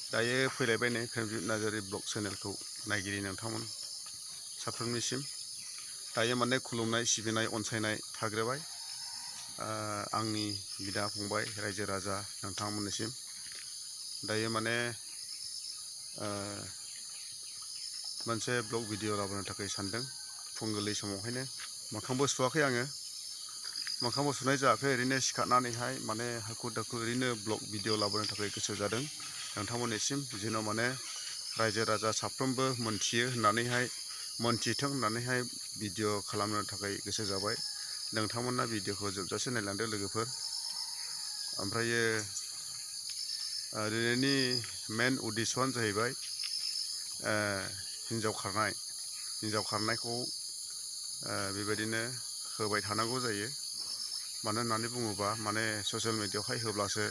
दायो फैलायबाय नै प्रेमजित नार्जारि ब्लग चेनेलखौ नायगिरि नोंथांमोन साफ्रोमनिसिम दायो माने खुलुमनाय सिबिनाय अनसायनाय थाग्रोबाय आंनि बिदा फंबाय रायजो राजा नोंथांमोननिसिम दायो माने मोनसे ब्लग भिडिअ लाबोनो थाखाय सानदों फुं गोरलै समावहायनो मोखांबो सुवाखै आङो मोखांबो सुनाय जायाखै ओरैनो सिखारनानैहाय माने हाखु दाखु ओरैनो ब्लग भिडिअ लाबोनो थाखाय गोसो जादों नोंथांमोननिसिम जेन' माने रायजो राजा साफ्रोमबो मोनथियो होननानैहाय मोनथिथों होननानैहाय भिडिअ खालामनो थाखाय गोसो जाबाय नोंथांमोना भिडिअखौ जोबजासे नायलांदो लोगोफोर ओमफ्रायो दिनैनि मेन उद्देश्यआनो जाहैबाय हिन्जाव खारनायखौ बेबायदिनो होबाय थानांगौ जायो मानो होननानै बुङोबा माने ससियेल मिडियायावहाय होब्लासो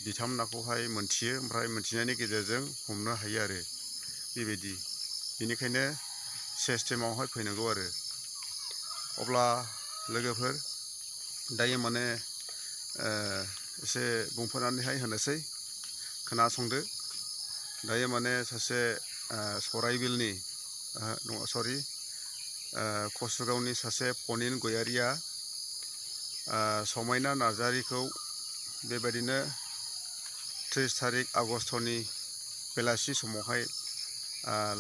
बिथांमोनाखौहाय मोनथियो ओमफ्राय मोनथिनायनि गेजेरजों हमनो हायो आरो बेनिखायनो सिस्टेमावहाय फैनांगौ आरो अब्ला लोगोफोर दायो माने एसे बुंफोरनानैहाय होनोसै खोनासंदो दायो माने सासे सराइबिलनि नङा सरि कसुगावनि सासे पनिन गयारिया समायना नार्जारिखौ बेबायदिनो 30 तारिख आगष्टनि बेलासि समावहाय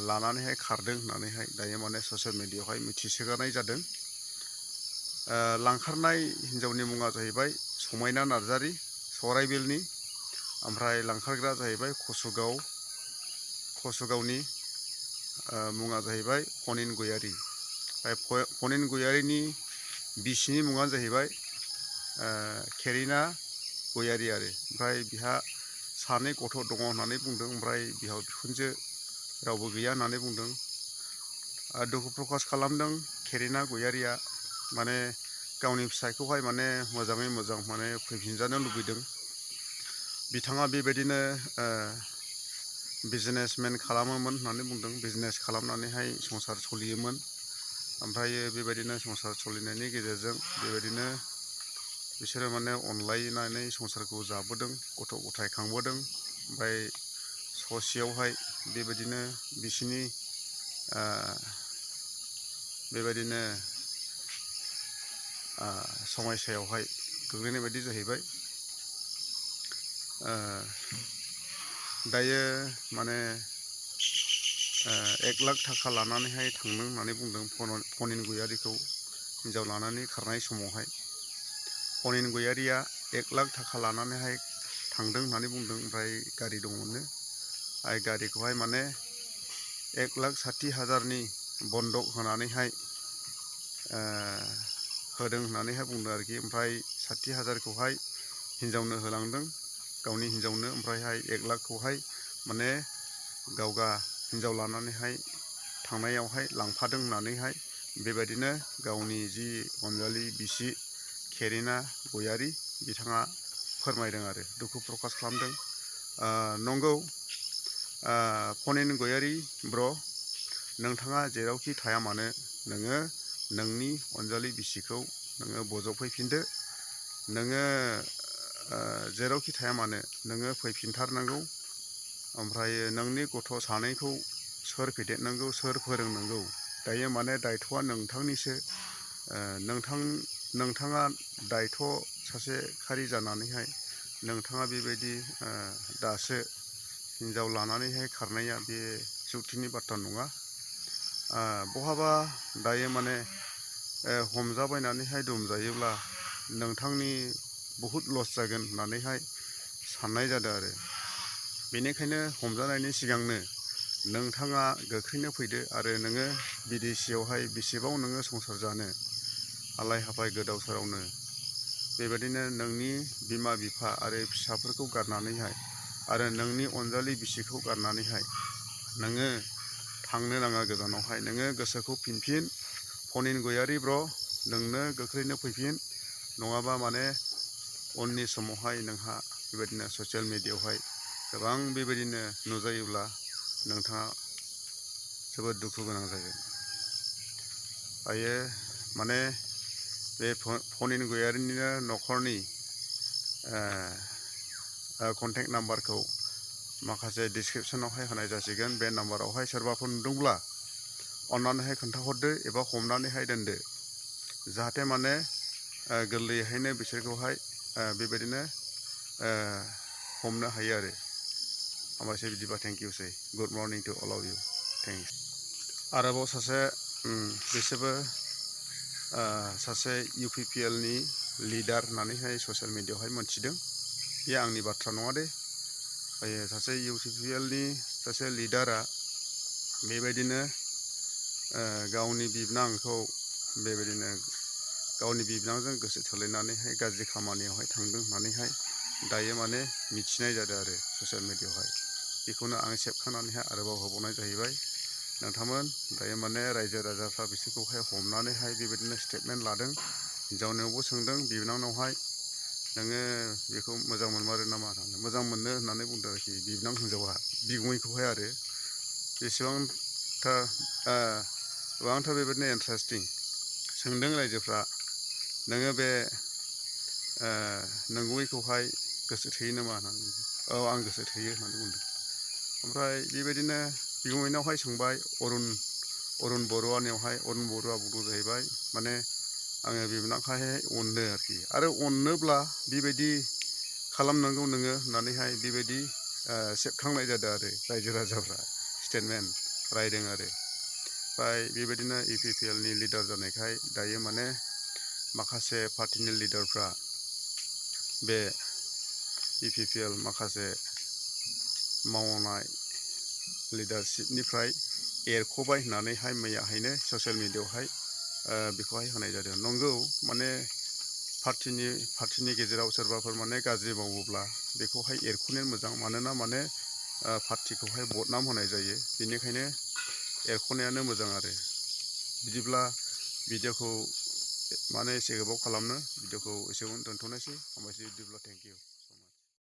लानानैहाय खारदों होननानैहाय दायो माने ससियेल मिडियायावहाय मिथिसोगारनाय जादों लांखारनाय हिन्जावनि मुङा जाहैबाय समायना नार्जारि सराइबिलनि ओमफ्राय लांखारग्रा जाहैबाय कसुगावनि मुङा जाहैबाय पनिन गयारी पनिन गयारिनि बिसिनि मुङानो जाहैबाय गयारी आरो ओमफ्राय बिहा सानै गथ' दङ होननानै बुंदों ओमफ्राय बिहाव बिखुनजो रावबो गैया होननानै बुंदों दुखु प्रकास खालामदों केरिना गयारिया माने गावनि फिसायखौहाय माने मोजाङै मोजां माने फैफिनजानो लुबैदों बिथाङा बेबायदिनो बिजनेसमेन खालामोमोन होननानै बुंदों बिजनेस खालामनानैहाय संसार सोलियोमोन ओमफ्रायो बेबायदिनो संसार सोलिनायनि गेजेरजों बेबायदिनो बिसोरो माने अनलायनानै संसारखौ जाबोदों गथ' गथाय खांबोदों ओमफ्राय ससेयावहाय बेबायदिनो बिसिनि बेबायदिनो समयसायावहाय गोग्लैनाय बायदि जाहैबाय दायो माने 1 लाख थाखा लानानैहाय थांदों होननानै बुंदों पनिन गयारिखौ हिन्जाव लानानै खारनाय समावहाय पनिन गयारिया 1 लाख थाखा लानानैहाय थांदों होननानै बुंदों ओमफ्राय गारि दंमोननो गारिखौहाय माने 1,60,000नि बन्दक होनानैहाय होदों होननानैहाय बुंदों आरोखि ओमफ्राय 60,000खौहाय हिन्जावनो होलांदों गावनि हिन्जावनो ओमफ्रायहाय 1 लाखखौहाय माने गावगा हिन्जाव लानानैहाय थांनायावहाय लांफादों होननानैहाय बेबायदिनो गावनि जि अनजालि बिसि केरिना गयारी बिथाङा फोरमायदों आरो दुखु प्रकास खालामदों नंगौ पनिन गयारी ब्र नोंथाङा जेरावखि थाया मानो नोङो नोंनि अनजालि बिसिखौ नोङो बजबफैफिनदो नोङो जेरावखि थाया मानो नोङो फैफिनथारनांगौ ओमफ्राय नोंनि गथ' सानैखौ सोर फेदेरनांगौ सोर फोरोंनांगौ दायो माने दायथ'आ नोंथांनिसो नोंथाङा दायथ' सासे खारि जानानैहाय नोंथाङा बेबायदि दासो हिन्जाव लानानैहाय खारनाया बे जुक्तिनि बाथ्रा नङा बहाबा दायो माने हमजाबायनानैहाय दुमजायोब्ला नोंथांनि बहुद लस जागोन होननानैहाय साननाय जादों आरो बेनिखायनो हमजानायनि सिगांनो नोंथाङा गोख्रैनो फैदो आरो नोङो बिदेशियावहाय बेसेबां नोङो संसार जानो आलाय हाफाय गोदाव सोरावनो बेबायदिनो नोंनि बिमा बिफा आरो फिसाफोरखौ गारनानैहाय आरो नोंनि अनजालि बिसिखौ गारनानैहाय नोङो थांनो नाङा गोजानावहाय नोङो गोसोखौ फिनफिन पनिन गयारी ब्र नोंनो गोख्रैनो फैफिन नङाबा माने उननि समावहाय नोंहा बेबायदिनो ससियेल मिडियायावहाय गोबां बेबायदिनो नुजायोब्ला नोंथाङा जोबोद दुखु गोनां जागोन दायो माने बे पनिन गयारीनिनो न'खरनि कन्टेक्ट नाम्बारखौ माखासे डिसक्रिपसनावहाय होनाय जासिगोन। बे नाम्बारावहाय सोरबाफोर नुदोंब्ला अन्नानैहाय खोन्थाहरदो एबा हमनानैहाय दोनदो, जाहाथे माने गोरलैयैहायनो बिसोरखौहाय बेबायदिनो हमनो हायो आरो। हामबायसै बिदिबा, थेंक इउसै। Good morning to all of you, thanks. आरोबाव सासे बिसोरबो सासे UPPL नि लिडार होननानैहाय ससियेल मिडियायावहाय मोनथिदों। बे आंनि बाथ्रा नङा दे। सासे UPPL नि सासे लिडारा बेबायदिनो गावनि बिबोनांखौ बेबायदिनो गावनि बिबोनांजों गोसो थोलायनानैहाय गाज्रि खामानियावहाय थांदों होननानैहाय दायो माने मिथिनाय जादों आरो ससियेल मिडियायावहाय। बेखौनो आं सेबखांनानैहाय आरोबाव होबावनाय जाहैबाय। नोंथांमोन दायो माने रायजो राजाफ्रा बिसोरखौहाय हमनानैहाय बेबायदिनो स्टेटमेन्ट लादों। हिन्जावनियावबो सोंदों बिबोनांनावहाय, नोङो बेखौ मोजां मोनमारो नामा होननानै। मोजां मोनो होननानै बुंदों आरोखि बिबोनां हिन्जावा बिगुमैखौहाय आरो। गोबांथार बेबायदिनो इन्टारेस्टिं सोंदों रायजोफ्रा, नोङो बे नंगुमैखौहाय गोसो थोयो नामा होननानै। औ, आं गोसो थोयो होननानै बुंदों। ओमफ्राय बेबायदिनो बिगुमैनावहाय सोंबाय, अरुन बरुवानियावहाय। अरुन बरुवा बुंदों जाहैबाय, माने आङो बिबोनांखौहाय अनो आरोखि। आरो अनोब्ला बेबायदि खालामनांगौ नोङो होननानैहाय बेबायदि सेबखांनाय जादों आरो रायजो राजाफ्रा स्टेटमेन्ट रायदों आरो। ओमफ्राय बेबायदिनो UPPL नि लिडार जानायखाय दायो माने माखासे पार्टिनि लिडारफ्रा बे UPPL माखासे मावनाय लिडारशिपनिफ्राय एरख'बाय होननानैहाय मैयाहायनो ससियेल मिडियायावहाय बेखौहाय होनाय जादों। नंगौ, माने पार्टिनि गेजेराव सोरबाफोर माने गाज्रि मावोब्ला बेखौहाय एरख'नाया मोजां। मानोना माने पार्टिखौहाय बदनाम होनाय जायो। बेनिखायनो एरख'नायानो मोजां आरो। बिदिब्ला भिडिअखौ माने एसे गोबाव खालामनो, भिडिअखौ एसेयावनो दोनथ'नोसै। हामबायसै बिदिब्ला, थेंक इउ।